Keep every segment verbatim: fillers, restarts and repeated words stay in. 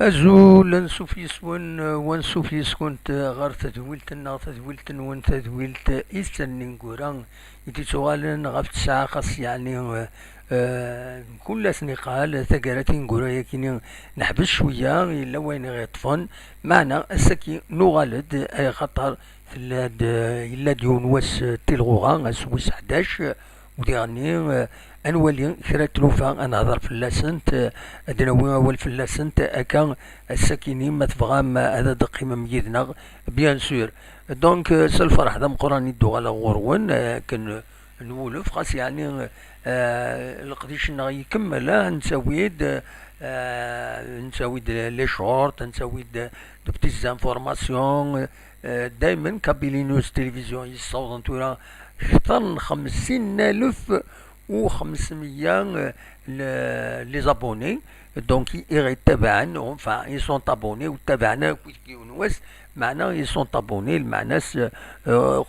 Azul, ansuf yes-wen, wansuf yes-kunt ɣer tedwilt-nneɣ, tadwilt-nwen, tadwilt is-, n ineggura i d-ittuɣalen ɣef tesɛa, xas yeɛni, eh, eh, mkul ass niqal, taggara tineggura-yakini neḥbes cwiya, yella wayen i ɣ-iṭṭfen, meɛna ass-agi nuɣal-d, ay xaṭer tella-d, eh, yella-d yiwen wass, eh, tilɣuɣa, ass wis ḥdac, u diɣenni, eh, ad nwali kra n tlufa, ad nehder fell-asent, eh, ad d-nawi awal fell-asent, akka ass-akini ma tebɣam, eh, ad d-teqqimem yid-neɣ, bien sûr. Donc, eh, s lferḥ d ameqqran i d-uɣaleɣ ɣur-wen, eh, akken nwulef, xas yeɛni, eh, leqdic-nneɣ ikemmel, ah, nettawi-d, eh, nettawi-d les shorts, nettawi-d de petites informations, eh, daymen Kabylie News Télévision yessawḍen tura kter n xemsin alef u xemsmeyya, eh, le-, les abonnés. Donc, i ɣ-ittabaɛen, enfin, ils sont abonnés, u ttabaɛen akk deg yiwen wass, meɛna ils sont abonnés, lmeɛna-s, eh,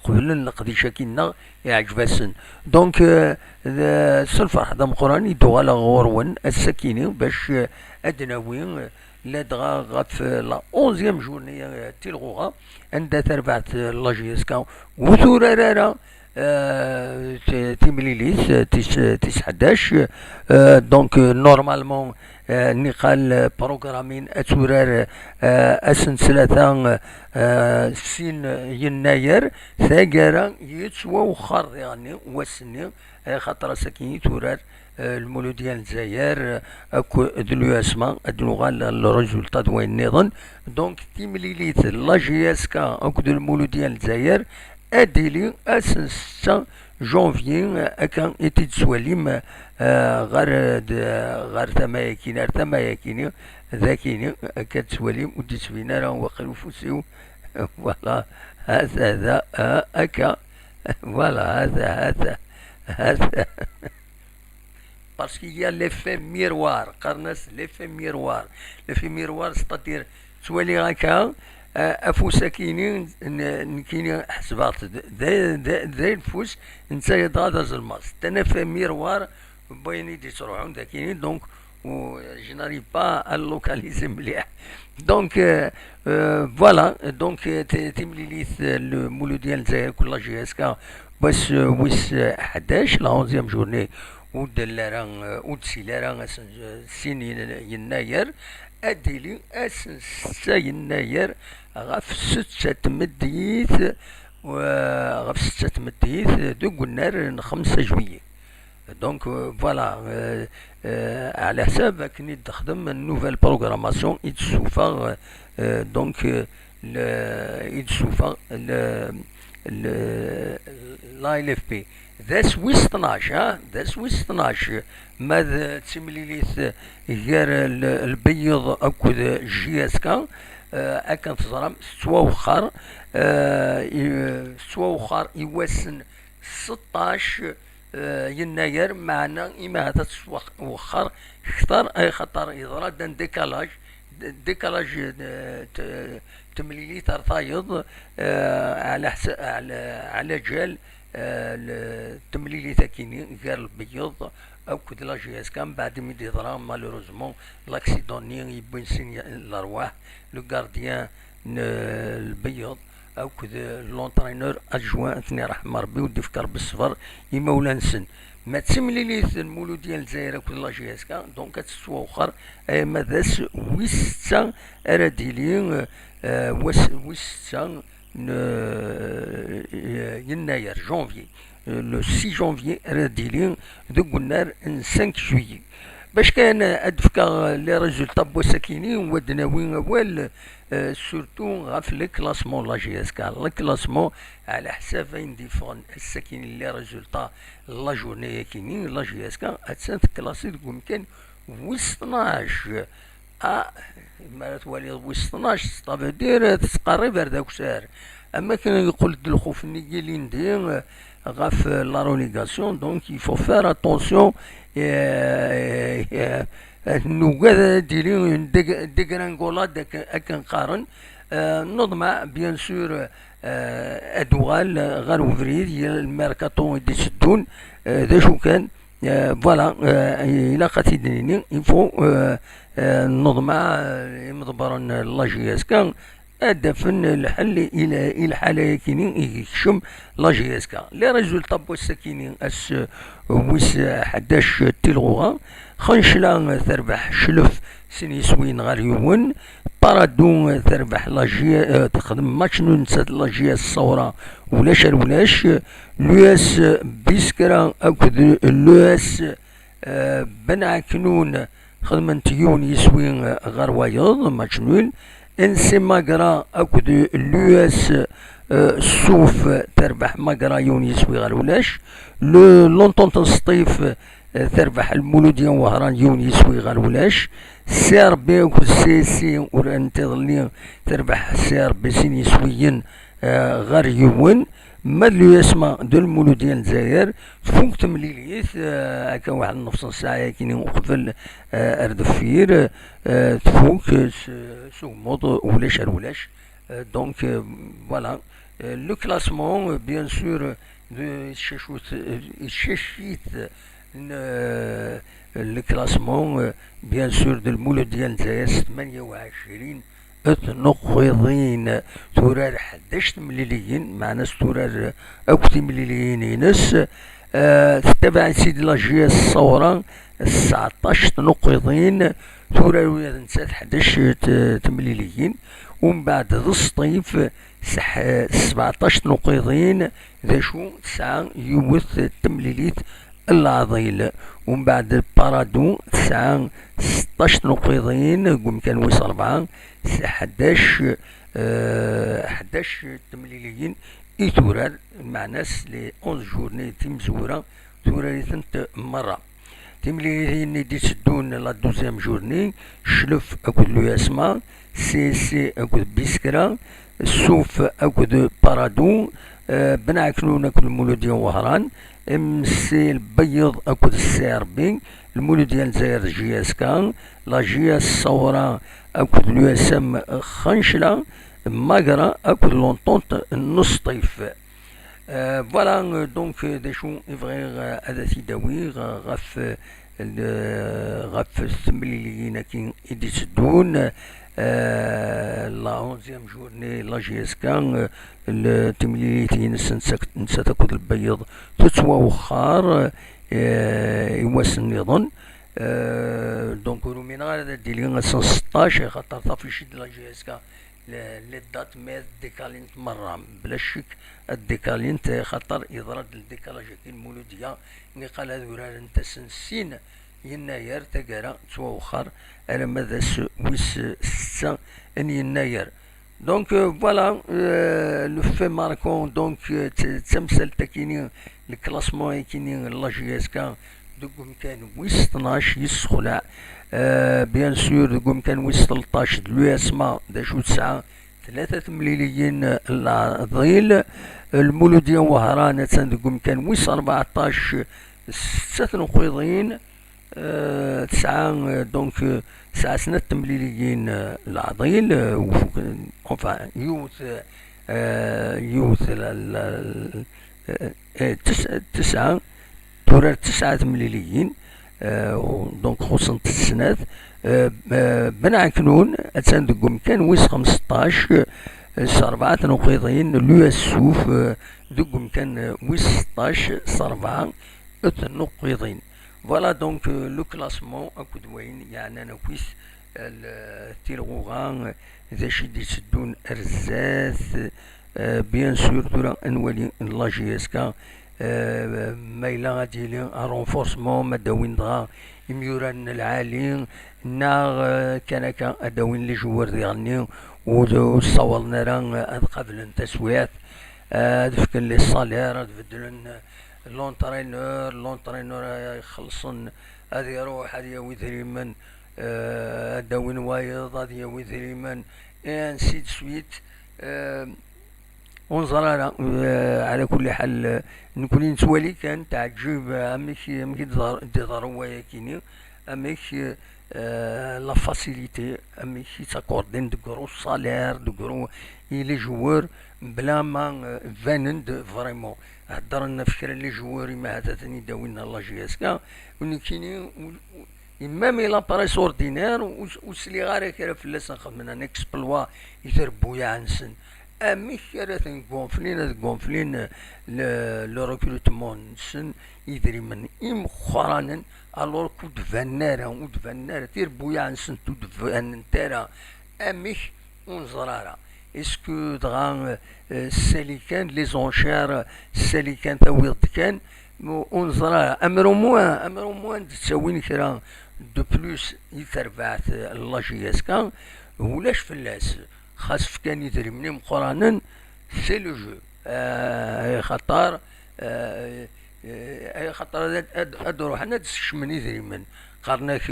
qeblen leqdic-agi-nneɣ, iɛǧeb-asen. Donc, eh, d-, s lferḥ d ameqqran i d-uɣaleɣ ɣur-wen ass-akini bac, eh, ad d-nawi, eh, ladɣa ɣef, eh, la onzième journée, eh, tilɣuɣa, anda tarbaɛt, eh, la J S K ur turar ara, eh, t-, timlilit, eh, tis, tis ḥdac. Eh, donc, eh, normalement, eh, niqal, eh, programmin ad turar, eh, ass n ttlata, eh, sin yennayer, taggara yettwawexxer diɣenni wass-nni, eh, xaṭer ass-agi i turar, eh, Lmuludya n Lezzayer, eh, akked l'U S M A, ad nuɣal le résultat d wayen nniḍen. Donc, timlilit la J S K akked Lmuludya n Lezzayer, ad d-tili ass n setta janvier, eh, akka i t-id-tettwalim, eh, ɣer, eh, d-, ɣer tama-yakini, ar tama-yakini, dakini, akka tettwalim, ur d-yettbin ara waqil ufus-iw. Voilà, hata da, eh, akka. Voilà, hata, hata, hata. Parce qu'il y a l'effet miroir, qqaren-as l'effet miroir. L'effet miroir, c'est-à-dire, ttwaliɣ akka, eh, afus-akini, n-, nekkini ḥesbeɣ-t d, d, d, d ayeffus, netta yedɣa d azelmaḍ. C'est un effet miroir, n wayen i d-yettruḥun dakini, donc, u-, je n'arrive pas à le localiser mliḥ. Donc, euh, euh, voilà, donc, euh, ti-, timlilit, euh, Lmuludya n Lezzayer akked la J S K, wass, euh, wis, euh, ḥdac, la onzième journée, ur d-telli ara, euh, ur d-tili ara ass n, euh, sin yen-, yennayer, ad d-tili ass n setta yennayer ɣef setta tmeddit, euh, ɣef setta tmeddit, deg unnar n xemsa juillet. Donc, euh, voilà, euh, euh, ɛla ḥsab akken i d-texdem une nouvelle programmation i d-tessufeɣ, euh, donc, euh, le, i d-tessufeɣ le, le, la L F P. D ass wis tnac, ha? D ass wis tnac, ma d timlilit gar l-, Lbeyyeḍ akked J S K, euh, akken teẓram, tettwawexxer, euh, i, tettwawexxer i wass n seṭṭac, eh, yennayer, meɛna imi ahat ad tettwexxer kter, ay xaṭer yeḍra-d un décalage, d-, décalage, eh, t-, temlilit ar tayeḍ, eh, ɛla ḥsa-, ɛla, ɛla ǧal, eh, l-, temlilit akini gar Lbeyyeḍ akked la J S K, mbeɛd imi d-yeḍra, malheureusement, l'accident-nni yewwin sin lerwaḥ, le gardien n Lbeyyeḍ akked l'entraîneur adjoint, ad ten-iṛḥem Ṛebbi, u d-ifk Ṛebbi ṣṣber i imawlan-nsen. Ma d timlilit n Lmuludya n Lezzayer akked la J S K, donc ad tettwawexxer, ama d ass wis setta ara d-yili, eh, wass wis setta n, eh, yennayer, janvier. Eh, le six janvier ara d-yili deg unnar n cinq juillet. Bac kan ad d-fkeɣ les résultats n wass-akini, u ad d-nawi awal, euh, surtout ɣef le classement n la J S K. Le classement, ɛla ḥsab ayen d-yeffɣen ass-akini, les résultats n la journée-yakini, la J S K attan teklasi deg umkan wis tnac. Ah, mi ara twaliḍ wis tnac, ça veut dire tettqerrib ar d akessar. Am akken yeqqel-d lxuf-nni ilindi, euh, ɣef, euh, la relégation, donc il faut faire attention, euh, euh, euh, nugad ad d-tili une dég-, dégringolade akken, akken qqaren. Euh, neḍmeɛ, bien sûr, euh, ad uɣal ɣer ubrid, yal merkaṭu i d-iteddun, euh, d acu kan, Euh, voilà, euh, ilaq ad t-id-nini, il faut, euh, euh, neḍmeɛ, euh, imḍebbren n la J S K ad d-afen lḥel i la-, i lḥala-yakini i yekcem la J S K. Les résultats n wass-akini, ass, euh, wis, euh, ḥdac tilɣuɣa, Xencla, euh, terbeḥ Clef sin yiswiyen ɣer yiwen, Paradou, euh, terbeḥ la J-, euh, texdem match nul nettat la J S Ṣawra, ulac ar ulac, l'U S Biskra akked l'U S, euh, Ben Aknoun xedment yiwen yiswi, euh, ɣer wayeḍ, match nul. N C Magra akked l'U S, euh, Souf, terbeḥ Magra yiwen yiswi ɣer ulac. Le, l'Entente n Sṭif, euh, terbeḥ Lmuludya n Wehran yiwen yiswi ɣer ulac. C R B akked C S C urarent iḍelli, terbeḥ C R B sin yiswiyen, euh, ɣer yiwen. Ma d l'U S M A d Lmuludya n Lezzayer, tfuk temlilit, euh, akka waḥed nnefṣ n ssaɛa yakini uqbel, euh, ar deffir, euh, tfuk, euh, s, s ugmuḍ ulac ar ulac. Euh, donc, euh, voilà. Euh, le classement, euh, bien sûr, euh, de, yettcacut, euh, yettcac-it, euh, le classement, euh, bien sûr, de Lmuludya n Lezzayer s tmanya u ɛecrin tnuqqiḍin, turar ḥdac temliliyin, meɛna s turar akk timliliyin-ines. Euh, tettabaɛ Sidi la J S Ṣawra s tseɛṭac tnuqqiḍin, turar ula d nettat ḥdac t-, temliliyin. Umbeɛd d Sṭif s ḥ-, sbeɛṭac tnuqqiḍin, d acu tesɛa yiwet temlilit n leɛḍil. Umbeɛd Paradou tesɛa seṭṭac tnuqqiḍin deg umkan wis ṛebɛa, s ḥdac, eh, ḥdac temliliyin i turar, meɛna-s les onze journées timezwura turar-itent merra. Timliliyin i d-itteddun la douzième journée, Clef akked l'U S M A, C S C akked Biskra, Souf akked Paradou, eh, Ben Aknoun akked Lmuludya n Wehran, M C Lbeyyeḍ akked C R B, Lmuludya n Lezzayer d J S K, la J S Ṣawra akked l'U S M Xencla, Magra akked l'Entente n Sṭif. Euh, voilà, euh, donc, euh, d acu i bɣiɣ, euh, ad t-id-awiɣ, euh, ɣef, euh, le-, ɣef temliliyin-agi i d-itteddun, euh, la onzième journée, la J S K, euh, le-, timlilit-ines nettat, nettat akked Lbeyyeḍ tettwawexxer, euh, i wass nniḍen. Euh, donc, ur umineɣ ara ad d-tili ass n seṭṭac, axaṭer tafici de la J S K, le-, les dates, mais ad décalent merra, bla ccek ad décalent, axaṭer yeḍra-d le décalage-agi n Lmuludya, niqal ad urarent ass n sin yennayer, taggara tettwawexxer alamma d ass wis setta n yennayer. Donc, euh, voilà, euh, le fait marquant, donc, euh, t-, d tamsalt-akini, le classement-akini n la J S K deg umkan wis tnac yessexlaɛ. Euh, bien sûr, deg umkan wis tleṭṭac d l'U S M A, d acu tesɛa tlata temliliyin n leɛḍil. Lmuludya n Wehran attan deg umkan wis rbeɛṭac, setta tnuqqiḍin. Euh, tesɛa, euh, donc, euh, tesɛa snat temliliyin, euh, leɛḍil, euh, ufuken, enfin, yiwet, euh, yiwet la, la, euh, euh, tes-, tesɛa, turar tesɛa temliliyin, euh, donc xuṣṣent snat. Euh, euh, Ben Aknoun attan deg umkan wis xemseṭṭac, euh, s rebɛa tnuqqiḍin, l'U S Souf, euh, deg umkan, euh, wis seṭṭac s rebɛa tnuqqiḍin. Voilà donc, euh, le classement akked wayen yeɛnan akk-is, euh, le-, tilɣuɣa, euh, d acu i d-itteddun ar zdat. Euh, bien sûr, tura ad nwali la J S K, euh, ma yella ad d-yili un renforcement, ma d-awin dɣa imyurar n lɛali, neɣ, euh, kan akka ad d-awin les joueurs diɣenni ur, ur ssawḍen ara, euh, ad qablen taswiɛt, euh, ad fken les salaires, ad beddlen, euh, l'entraîneur, l'entraîneur ay ixellṣen, ad iruḥ, ad yawi idrimen, euh, ad d-awin wayeḍ, ad yawi idrimen, et ainsi de suite. Euh, ur neẓri ara, euh, ɛla kulli ḥal, euh, nekkni nettwali kan, teɛǧib, euh, amek, amek i d-iḍer-, d-iḍerru wayakini, amek, euh, euh, la facilité, amek i ttaqordin de gros salaires, de gros, i les joueurs, bla ma, euh, banen-d vraiment. Heddren ɣef kra n les joueurs, imi ahat ad ten-id-awin ɣer la J S K, u nekkini, u, u, et même i la presse ordinaire, ur, ur sliɣ ara kra fell-asen xedmen un exploit i trebbuyaɛ-nsen. Amek ara ten-gonflin, ad gonflin, euh, le, le recrutement-nsen, idrimen imeqqranen, alors que ur d-banen ara, ur d-banen ara, tirbuyaɛ-nsent ur d-banent ara. Amek? Ur neẓri ara. Est-ce que dɣa, euh, ssali kan les enchères, ssali kan tawiḍ-d kan, ur neẓri ara. Amer au moins, amer au moins d-ttawin kra de plus i terbaɛt, euh, n la J S K, ulac fell-as. Xas fkan idrimen imeqqranen, c'est le jeu. Euh, axaṭer, euh, euh, axaṭer ad, ad, ad ruḥen ad skecmen idrimen. Qqaren-ak,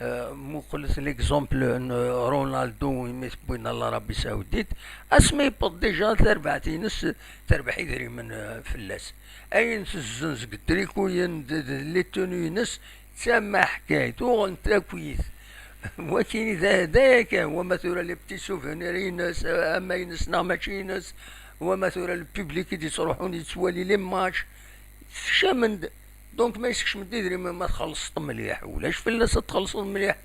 euh, muqlet l'exemple n Ronaldo imi t-wwin ɣer l'Arabie Saoudite, asmi yewweḍ déjà tarbaɛt-ines terbeḥ idrimen, euh, fell-as. Ayen tezzenz deg trikuyen d, d les tenues-ines, d tama ḥkayt, uɣen takuyt. Wakini d, d aya kan, wama tura les petits souvenirs-ines, ama ines neɣ mačči ines, wama tura le public i d-yettruḥun yettwali les matchs, sekcamen-d. Donc ma yessekcem-d idrimen, ma txellṣeḍ mliḥ, ulac fell-as ad txellṣeḍ mliḥ.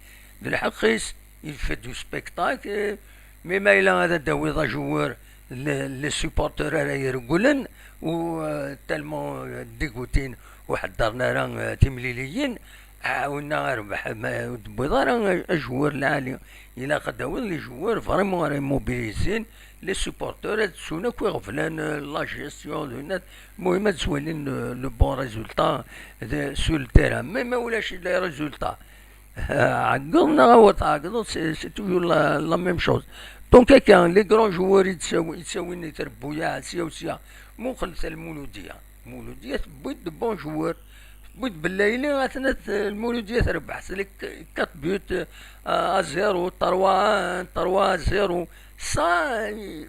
D lḥeqq-is, il fait du spectacle, mais ma yella ad d-tawiḍ ajoueur, les, les supporters ara iregglen, u, euh, tellement, euh, dégoûtin, ur ḥeddren ara, euh, timliliyin, ɛawnen-aɣ a rrbeḥ, ma ur d-tewwiḍ ara ajoueur lɛali. Ilaq ad d-tawiḍ les joueurs vraiment ara immobilisin, les supporters ad ttun akk iɣeblan, euh, la gestion, d winat, المهم ad ttwalin le, le bon résultat de, sur le terrain. Mais ma ulac les résultats, ɛeggeḍ neɣ awer tɛeggeḍeḍ, c'est, c'est toujours la, la même chose. Donc akka, les grands joueurs i d-ttawi-, i d-ttawin i trebbuyaɛ sya u sya. Muqel Lmuludiya. Lmuludiya tewwi-d de bons joueurs. Tewwi-d Bellayli, atnat Lmuludiya terbeḥ s les quatre buts, euh, à zéro, trois un, trois zéro. Ça, euh,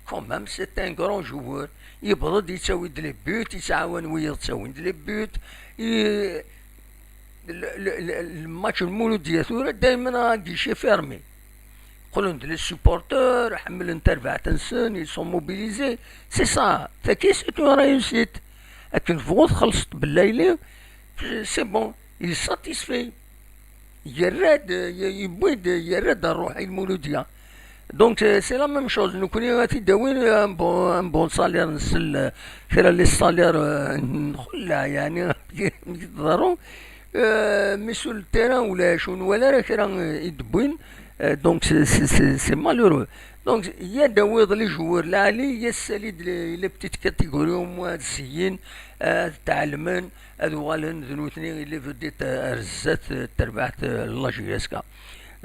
quand même, c'est un grand joueur. Yewweḍ-d yettawi-d les buts, yettɛawan wiyaḍ ttawin-d les buts. I-, le, le, le, le match n Lmuludiya tura daymen à guichet fermé. Qqlen-d les supporters, ḥemmlen tarbaɛt-nsen, ils sont mobilisés. C'est ça, tagi c'est une réussite. Akken tebɣu txellṣeḍ Bellayli, c'est bon, il est satisfait. Yerra-d, y-, yewwi-d, yerra-d ṛṛuḥ i Lmuludiya. Donc, euh, c'est la même chose. Nekkni ad t-id-awin, euh, un bon, un bon salaire, nsel, euh, kra les salaires, euh, nxelleɛ, yeɛni, mi d-ḍerru, euh, mi sur le terrain ulac, ur nwala ara kra, euh, i d-wwin. Euh, donc, c'est, c'est, c'est, c'est malheureux. Donc, ya d-tawiḍ les joueurs lɛali, ya ssali-d les, les petites catégories, au moins ad zeyyin, euh, ad tɛelmen, ad uɣalen d nutni i les vedettes, euh, ar zdat, euh, terbaɛt, euh, n la J S K.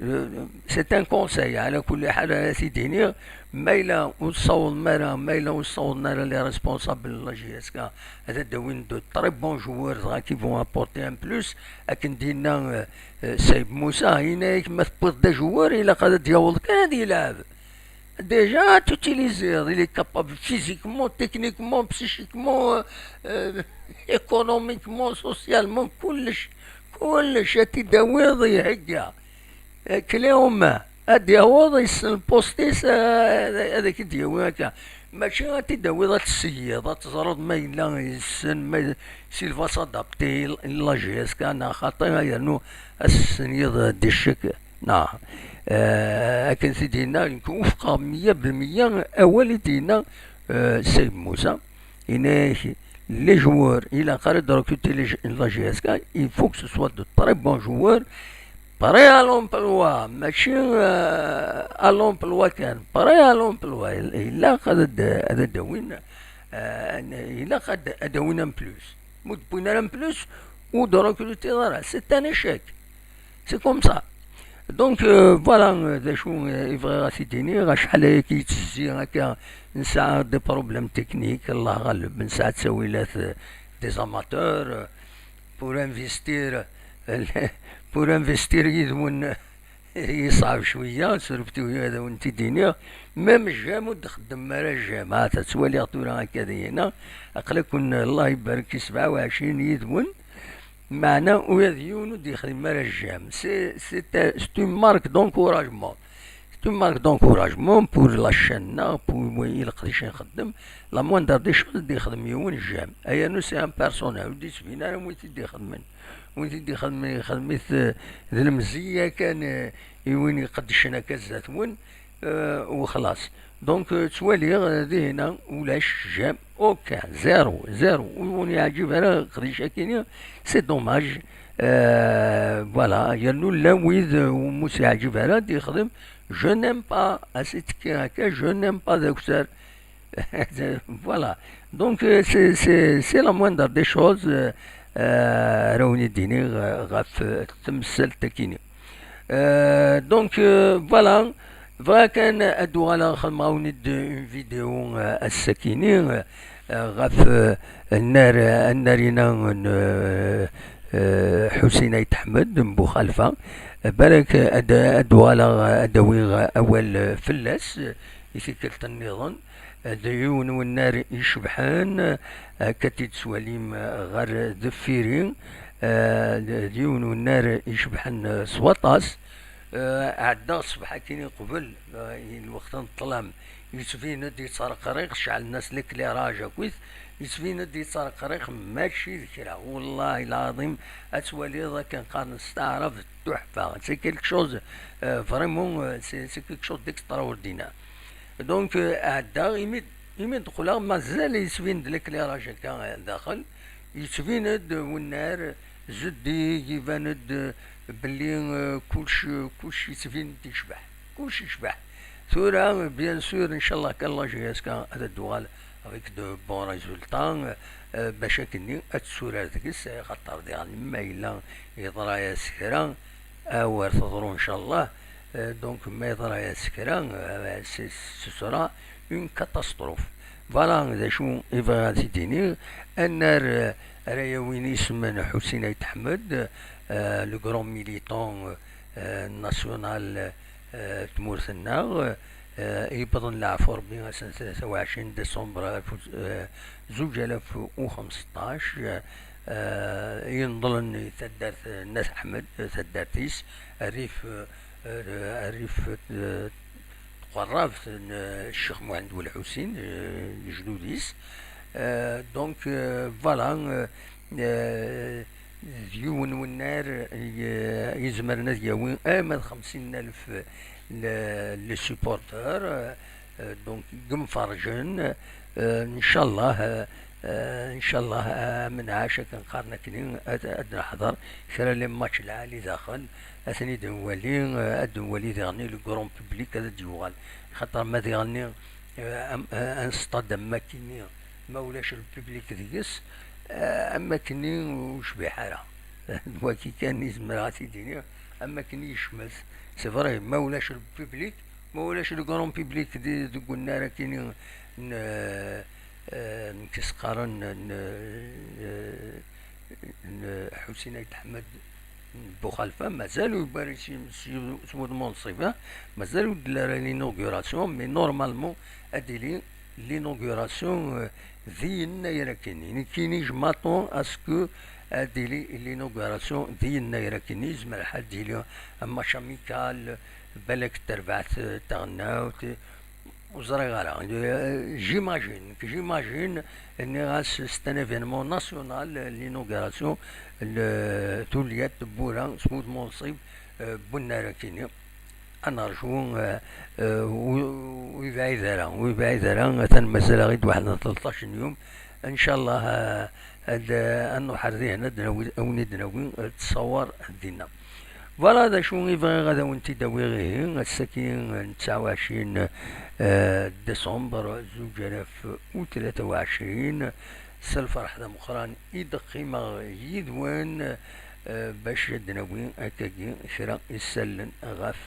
Euh, c'est un conseil, ɛla kulli ḥal ara t-id-iniɣ, ma yella ur tessawḍem ara, ma yella ur tessawḍen ara les responsables n la J S K, ad d-awin de très bons joueurs, dɣa qui vont apporter un plus, akken d-yenna, euh, euh, Saïb Moussa, yenna-yak ma tewwiḍ-d ajoueur, ilaq ad d-yaweḍ kan ad yelɛeb. Déjà, ad t-utiliser, il est capable physiquement, techniquement, psychiquement, euh, euh, économiquement, socialement, kullec, kullec, ad t-id-tawiḍ, ihegga. Euh, clé en main. Ad d-yaweḍ, yessen lpost-is, euh, ad, ad ak-d-yawi akka. Mačči ad t-id-tawiḍ, ad t-tseyyiḍ, ad teẓreḍ ma yella yessen, ma, s'il va s'adapter i la J S K, neɣ xaṭi, yernu ad s-tessenyiḍ, euh, di ccek. Neɣ, euh, akken t-id-yenna, nekk wufqeɣ meyya belmeyya awal i d-yenna, euh, Saïb Moussa. Yenna-yak, les joueurs, ilaq ara d-recruter les, la J S K, il faut que ce soit de très bons joueurs, prêts à l'emploi, mačči, euh, à l'emploi kan, prêts à l'emploi. Il-, ilaq ad, ad d-awin, euh, ilaq ad, ad d-awin un plus. Ma ur d-wwin ara un plus, ur d-recruter ara. C'est un échec. C'est comme ça. Donc, euh, voilà, euh, d acu, euh, i bɣiɣ ad t-id-iniɣ, acḥal ayagi yettezzi akka, nesɛa des problèmes techniques, Allah ɣaleb, nesɛa ttawilat, euh, des amateurs, euh, pour investir, euh, pour investir yid-wen, euh, yeṣɛeb cwiya, surfet-iyi ad awen-t-id-iniɣ. Même j'aime ur d-xeddmem ara j'aime. Ha, tettwaliɣ tura akka dayina. Aql-aken, Allah ibarek, i sebɛa u ɛecrin yid-wen. Meɛna ula d yiwen ur d-yexdim ara j'aime. C'est, c'est un- c'est une marque d'encouragement. C'est une marque d'encouragement pour la chaîne-nneɣ, pour i leqdic i nxeddem. La moindre des choses d-yexdem yiwen j'aime. Aya nu c'est un personnel, ur d-yettbin ara wi t-id-ixedmen. Wi t-id-ixedmen, ixdem-it, eh, d lemzeyya kan, eh, i win iqeddcen akka zdat-wen, eh, u xlaṣ. Donc, eh, ttwaliɣ, eh, dihina ulac j'aime, aucun, zéro, zéro. Ur wen-yeɛǧib ara leqdic-agi-ni, c'est dommage. Eh, voilà, yernu llan wid, eh, umi s-yeɛǧib ara d-yexdem je n'aime pas, as-ittekki akka, je n'aime pas d akessar. Voilà. Donc, euh, c'est, c'est, c'est la moindre des choses, euh, euh, ara wen-id-iniɣ, euh, ɣef, euh, temsalt-agi-ni. Euh, donc, euh, voilà. Bɣiɣ kan ad d-uɣaleɣ xedmeɣ-awen-id une vidéo, euh, ass-agi-ni, euh, ɣef, euh, annar, annar-ina n, euh, euh, Ḥusin Ayt Ḥmed n Buxalfa. Balak ad, ad d-uɣaleɣ ad d-awiɣ awal, euh, fell-as, euh, i tikkelt nniḍen. D yiwen n unnar icebḥen, akka t-id-tettwalim ɣer deffir-i, d, d yiwen n unnar icebḥen s waṭas. Ɛeddaɣ ṣṣbeḥ akkin qbel, i lweqt n ṭṭlam, yettbin-d yettreqriq, ceɛlen-as l'éclairage akkit, yettbin-d yettreqriq, mačči d kra. Wallahi lɛaḍim, ad twaliḍ akken qqaren s taɛrabt tuḥfa. C'est quelque chose, euh, vraiment, euh, c'est, c'est quelque chose d'extraordinaire. Donc, euh, ɛeddaɣ, imi, imi d-qqleɣ, mazal yettbin-d l'éclairage akka, euh, daxel. Yettbin-d unnar zeddig, iban-d, euh, belli, euh, kullec, kullec yettbin-d yecbeḥ. Kullec yecbeḥ. Tura, bien sûr, inchallah, kan la J S K ad d-tuɣal avec de bons résultats, euh, bac akkenni ad tetturar deg-s, xaṭer diɣen ma yella yeḍra-yas kra, awer teḍru, inchallah. Euh, donc, ma yeḍra-yas kra, euh, ce, ce sera une catastrophe. Voilà, d acu i bɣiɣ ad t-id-iniɣ. Annar, euh, ara yawin isem n Ḥusin Ayt Ḥmed, euh, le grand militant, euh, national, euh, tmurt-nneɣ, euh, yewwḍen leɛfu Rebbi ass n tlata u ɛecrin décembre alef, euh, zuǧ alaf u xemseṭṭac, euh, yenḍlen i taddart n At Ḥmed, taddart-is, rrif, euh, rrif, euh, tqerrabt n, euh, Ccix Muḥend Welḥusin, euh, lejdud-is. Euh, donc, euh, voilà, euh, euh, d yiwen n unnar, euh, yezemren ad yawi ama d xemsin alef le, le supporter, euh, euh, donc, i yemferrǧen, euh, ncallah, euh, euh, ncallah, euh, am nɛac akken qqaren akkenni, ad, ad neḥḍer kra les matchs lɛali daxel, ad ten-id-nwali, euh, ad nwali diɣenni le grand public ad d-yuɣal. Xaṭer ma diɣenni, euh, am, euh, un stade am akkenni, ma ulac le public deg-s, euh, am akkenni ur yecbiḥ ara. D wagi kan i zemreɣ ad t-id-iniɣ, am akkenni yecmet. C'est vrai, ma ulac le public, ma ulac le grand public di, deg unnar akkenni n, euh, euh, n kis qqaren n, n, n Ḥusin Ayt Ḥmed n Buxalfa, mazal ur yewwi ara s, s, s wudem unṣib, ah, mazal ur d-tella ara l'inauguration, mais normalement ad d-tili l'inauguration, euh, di yennayer akkenni. Nekkini, je m'attends à ce que ad d-tili l'inauguration di yennayer akkenni. Yezmer ad d-yili un match amical, balak terbeɛ, euh, taɣennawt, ur ẓriɣ ara. Euh, j'imagine, que j'imagine, nniɣ-as, c'est un événement national, l'inauguration, le, tulya n tewwura s wudem unṣib, euh, n unnar akkenni. Ad nerju, euh, euh, ur, ur yebɛid ara, ur yebɛid ara, atan mazal-aɣ-id waḥed n tleṭṭac n yum. Ncallah, euh, ad, ad nruḥ ar dihin, ad nawi, ad wen-id-nawi, euh, ttṣawar dinna. Voilà d acu i bɣiɣ ad awen-t-id-awiɣ ihi, ass-agi n tesɛa u ɛecrin, euh, décembre, zuǧ alaf u tlata u ɛecrin. S lferḥ d ameqqran i d-qqimeɣ yid-wen, euh, bac ad d-nawi akkagi kra isallen ɣef,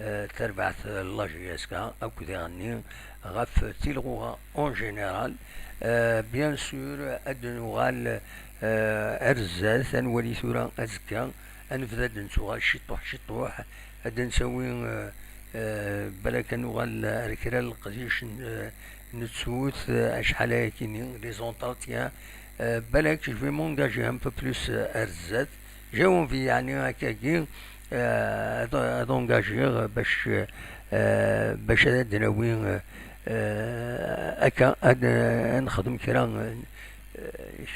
euh, tarbaɛt n la J S K akk diɣenni ɣef tilɣuɣa en général. Euh, bien sûr, ad d-nuɣal, euh, ar zdat, ad nwali tura azekka, ad nebda ad d-nettuɣal ciṭuḥ ciṭuḥ, ad d-nsawi, euh, euh, balak ad nuɣal ar kra n leqdic n, euh, nettut, euh, acḥal ayakini, les entretiens, Euh, balak, je vais m'engager un peu plus, euh, ar zdat. J'ai envie, yeɛni, akkagi, euh, ad, ad engagiɣ bac, euh, bac ad d-nawi, euh, euh, akka, ad, ad nexdem kra, euh,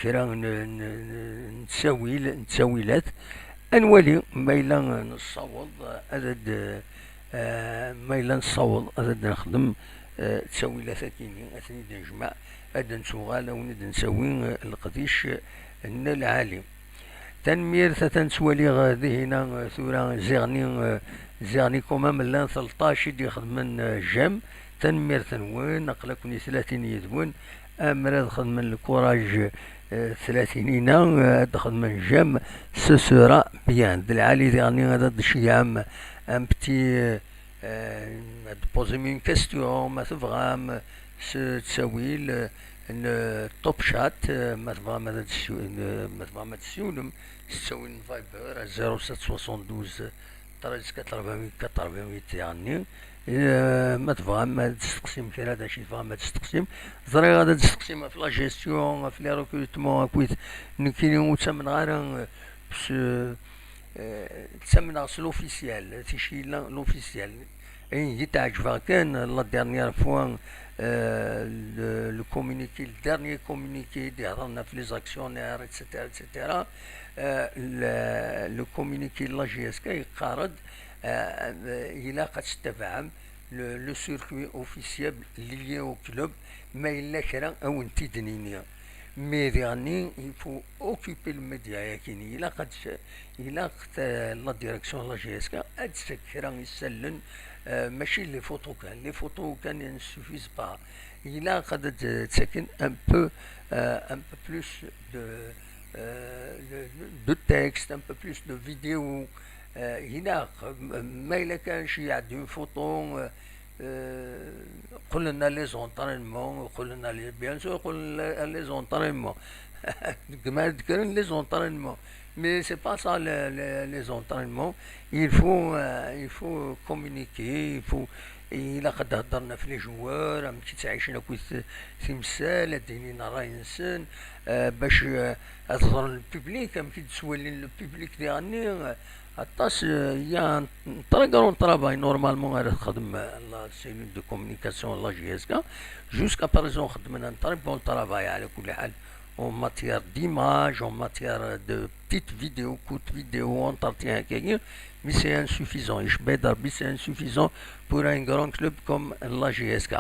kra n, n, n ttawil, n ttawilat. Ad nwali ma yella nessaweḍ ad, ad, euh, ma yella nessaweḍ ad, ad nexdem, euh, ttawilat-agi-nni, ad ten-id-nejmeɛ, ad d-nettuɣal, ad wen-id-nettawi, euh, leqdic, euh, n lɛali. Tanemmirt, atan ttwaliɣ, euh, dihina, euh, tura ziɣni, euh, ziɣni quand même llan tleṭṭac i d-ixedmen, euh, j'aime. Tanemmirt-nwen, aql-aken i tlatin yid-wen. Amer ad xedmen le courage, euh, tlatin-ina, euh, ad xedmen j'aime, ce sera bien. D lɛali diɣenni ad d-tceyyɛem un petit, euh, euh, ad d-posem une question, ma tebɣam, s ttawil, euh, n Top Chat, euh, ma tebɣam ad d-ssiw-, euh, ma tebɣam ad tessiwlem s ttawil n Viber, zéro sept soixante-douze treize quatre-vingt-huit quatre-vingt-huit diɣenni. Eh, ma tebɣam ad testeqsim kra, d acu i tebɣam ad testeqsim? Ẓriɣ ad testeqsim ɣef la gestion, ɣef les recrutements, akkit nekkini ur ttamneɣ ara, eh, s, eh, ttamneɣ s l'officiel, ticki l'officiel. Ayen i teɛǧbeɣ kan, la dernière fois, eh, le, le communiqué, le dernier communiqué, d-ihedren ɣef les actionnaires, et cetera, et cetera. Eh, le, le communiqué de la J S K yeqqar-d, eh, ilaq ad tettabaɛem le, le circuit officiel lié au club, ma yella kra ad wen-t-id-nini. Mais diɣenni, il faut occuper le média-yagi-nni. Ilaq ad, ilaq ta-, la direction de la J S K ad d-tfek kra isallen, eh, mačči les photos kan. Les photos kan ne suffisent pas. Ilaq ad d-ttaken un peu, eh, un peu plus de, eh, de, de texte, un peu plus de vidéo. Eh, ilaq, m-, ma yella kan ceyyeɛ-d une photo, eh, eh, qqlen à les entraînements, qqlen à les, bien sûr, qqlen à les entraînements. Deg ma d-kkren les entraînements. Mais c'est pas ça, les, les, les entraînements. Il faut, euh, il faut communiquer, il faut, ilaq ad d-heddren ɣef les joueurs, amek i ttɛicen akkit timsal, ad d-inin ṛṛay-nsen, euh, bac, euh, ad ẓren le public, amek i d-ttwalin le public diɣenni, euh, aṭas, euh, il y a un très grand travail normalement ara texdem, euh, la cellule de communication, la J S K. Jusqu'à présent, xedmen un très bon travail, ɛla kulli ḥal, en matière d'image, en matière de petites vidéos, courtes vidéos, entretien akkagi, mais c'est insuffisant. Icebba-yi-d Rebbi, c'est insuffisant pour un grand club comme la J S K.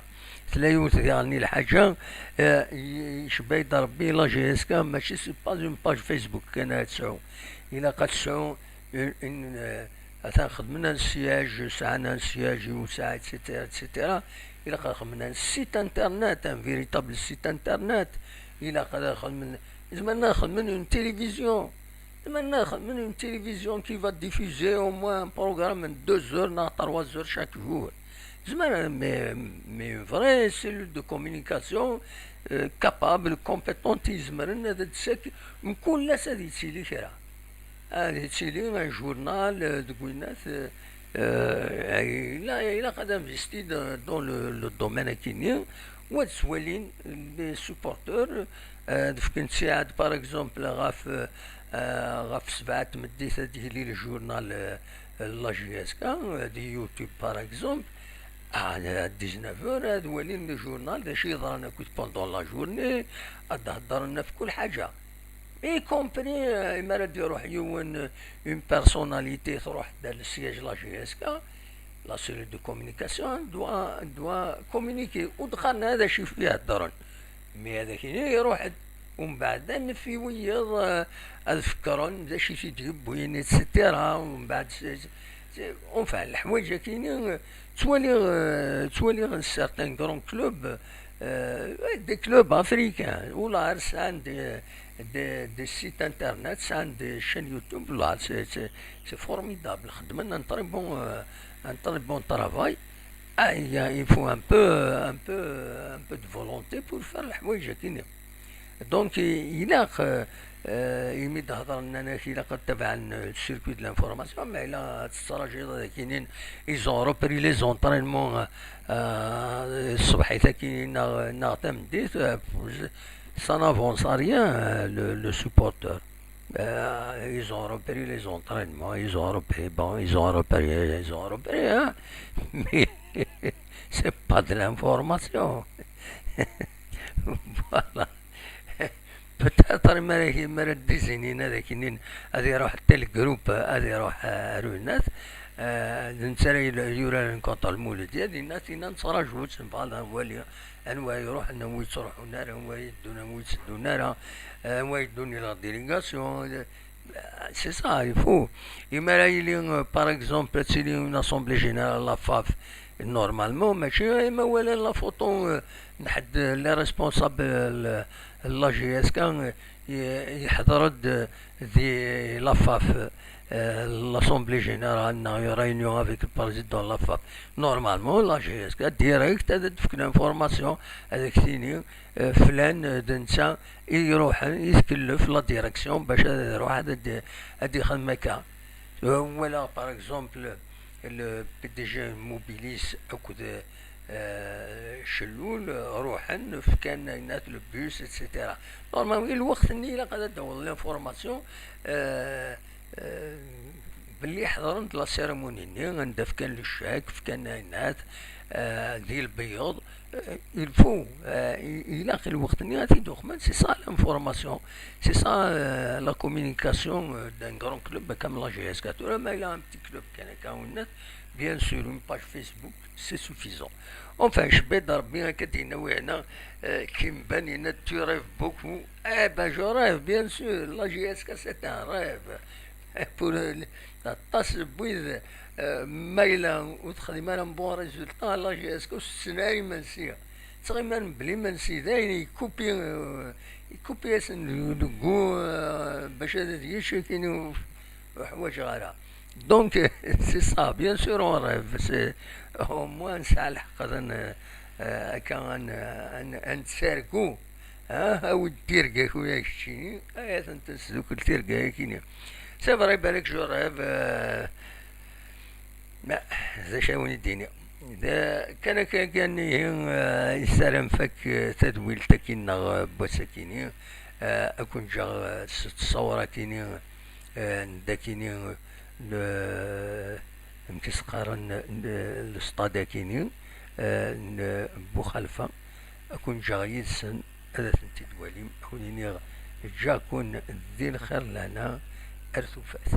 Tella yiwet diɣen n lḥaǧa, euh, icebba-yi-d Rebbi, la J S K, mačči, c'est pas une page Facebook kan ara tesɛu. Ilaq ad tesɛu une, une, euh, atan xedmen un siège, sɛan un siège iwesɛa, et cetera, et cetera. Ilaq ad xedmen un site internet, un véritable site internet. Ilaq ad xedmen, zemren ad xedmen une télévision. Zemren ad xedmen une télévision qui va diffuser au moins un programme de deux heures, neɣ trois heures chaque jour. Zemren, mais, mais une vraie cellule de communication, euh, capable, compétente, izemren ad d-tessaki, mkul ass ad yettili kra. Ad yettili un journal, euh, deg winnat, euh, euh, il a, il a investir dans, dans le, le domaine akini, ou ad swalin les supporters, euh, ad fken ttiɛad, par exemple, ɣef, euh, ɣef sebɛa tmeddit ad yili le journal, euh, la J S K, euh, di YouTube, par exemple. Ah, à dix-neuf heures, ad walin le journal, d acu yeḍran akkit pendant la journée, ad d-heddren ɣef kul ḥaǧa. Y compris, euh, imi ara d-iruḥ yiwen, euh, une personnalité, tṛuḥ-d ar le siège la J S K, la cellule de communication doit, doit communiquer. Ur d-qqaren ara d acu i d-iheddren. Mi ad ak-ini, iruḥ-d. Umbeɛd, ad nef i wiyiḍ, euh, ad fekkren d acu i t-id-yewwin, et cetera. Umbeɛd, c'est, c'est, enfin, leḥwayeǧ akini, euh, ttwaliɣ, euh, ttwaliɣ certains grands clubs, euh, des clubs africains, ula ar sɛan des, des, des sites internet, sɛan des chaînes YouTube, là, c'est, c'est, c'est formidable. Xedmen un très bon, euh, un très bon travail. Ah, il y a, il faut un peu, un peu, un peu de volonté pour faire leḥwayeǧ akini. Donc, i-, ilaq, euh, euh, imi d-hedren, nnan-ak ilaq ad tabɛen, euh, circuit de l'information, mais là, ad tettraǧuḍ ad ak-inin, ils ont repris les entraînements, euh, euh, ṣṣbeḥit akini neɣ, neɣ tameddit, euh, Ça n'avance à rien, euh, le, le supporter. Euh, ils ont repris les entraînements, ils ont repris, bon, ils ont repris, ils ont repris, hein. Mais c'est pas de l'information. Voilà. Peut-être mi ara, mi ara d-izinin ad ak-inin ad iruḥ tel groupe, ad iruḥ, euh, ar unat, euh, d netta ara yul-, yuraren contre Lmuludya, dinna tina nettraǧu, ad nbɣa ad nwali anwa iruḥen, anwa yettruḥun ara, anwa yeddun, anwa yetteddun ara, euh, anwa yeddun i la délégation. Euh, c'est ça, il faut. Imi ara yili, euh, par exemple, ad tili une assemblée générale la faf, normalement, mačči imi walan la photo, euh, n ḥedd, euh, les responsables, euh, n la J S K, euh, y-, yeḥḍer-d, euh, di la faf, euh, l'assemblée générale, neɣ une réunion avec le président de la faf. Normalement, la J S K direct ad d-tefk l'information, ad ak-tini, euh, flan, euh, d netta i iruḥen, i tkellef la direction bac ad iruḥ ad, ad, ad ixdem akka. Euh, wala, par exemple, le P D G Mobilis akked, euh, Cellul, euh, ruḥen, fkan, ayennat, le bus, et cetera. Normalement, i lweqt-nni ilaq ad d-taweḍ l'information, euh, euh, belli ḥeḍren-d la cérémonie-nni, anda fkan le chèque, fkan, ayennat, euh, di lbeyyeḍ. Euh, il faut, euh, i-, ilaq i lweqt-nni ad t-id-uqmen, c'est ça l'information, c'est ça, euh, la communication, euh, d'un grand club comme la J S K. Tura ma yella un petit club kan akka, ayennat, bien sûr, une page Facebook, c'est suffisant. Enfin, je vais dire bien que tu n'as rien, euh, qui me banne, tu rêves beaucoup. Eh ben, je rêve, bien sûr. La J S K, c'est un rêve. Pour, euh, aṭas n wid, euh, ma yella ur texdim ara un bon résultat, la J S K ur tessen ara imensi. Ttɣiman bla imensi, dayen yekkupi, euh, yekkupi-asen deg, deg, euh, bac ad yečč, akken ur, ur ḥwaǧeɣ ara. Donc, c'est ça, bien sûr, on rêve, c'est, au moins, nesɛa lḥeqq ad n-, euh, akka, ad n-, ad n-, ad nettargu. Ah, awi-d tirga-k, uya keččini, ay, ad tent-nesdukkel tirga-yakini. C'est vrai, balak, je rêve, euh, ma, d acu ara wen-id-iniɣ? D, kan akka, kan ihi, euh, yessaram fak, euh, tadwilt-agi-nneɣ, euh, n wass-akini, euh, ad ken-ǧǧeɣ, euh, s ttṣawra-kini, euh, n dakini, euh, amek i s-qqaren, euh, le stade-akini, euh, n Buxalfa, ad ken-ǧǧeɣ yid-sen, ad tent-id-twalim, ad wen-iniɣ ǧǧiɣ-ken di lxir lehna ar tufat.